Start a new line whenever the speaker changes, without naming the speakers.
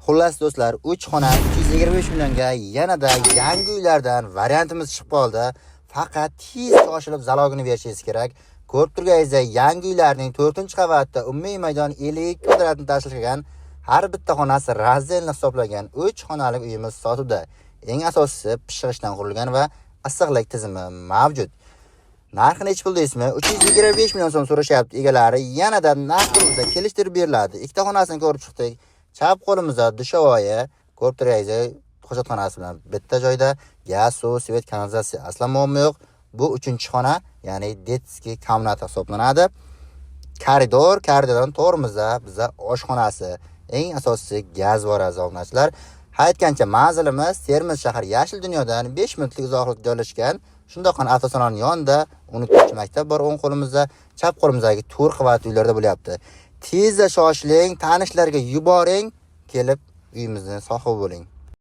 Xullas do'stlar, 3 xona 325 millionga yanada yangi uylardan variantimiz chiqib qoldi. Faqat tez shoshilib залог ini berishingiz kerak. Ko'rib turganingizdek, yangi uylarning 4-qavatida umumiy maydon 52 kvadratni tashkil qilgan, har bitta xonasi раздельный hisoblangan 3 xonali uyimiz sotuvda. Eng asosiysi, pishiq g'ishtdan qurilgan va issiqlik tizimi mavjud. Narxi nechi pul deysizmi? 325 million so'm so'rashyapti egalari. Yanada narx to'g'risida kelishtirib beriladi. Ikkita xonasini ko'rib chiqdik. Chap qo'limizda душевой, ko'rib turganingizdek, hojatxonasi bilan bitta joyda, gaz, suv, свет, kanalizatsiya aslo muammo yo'q. Bu 3-xona, ya'ni детский комната hisoblanadi. Koridor, koridordan to'g'rimizda biza oshxonasi. Eng asosiysi, gaz bor, aziz obunachilar. Aytgancha, manzilimiz Termiz shahar Yashil dunyodan 5 minutlik uzoqlikda joylashgan. Shundoq ham avtosalon yonida 12 maktab bor o'ng qo'limizda, chap qo'limizdagi 4 qavatli uylarda bo'lyapti. Tezda shoshiling, tanishlarga yuboring, kelib uyimizni sohibi bo'ling.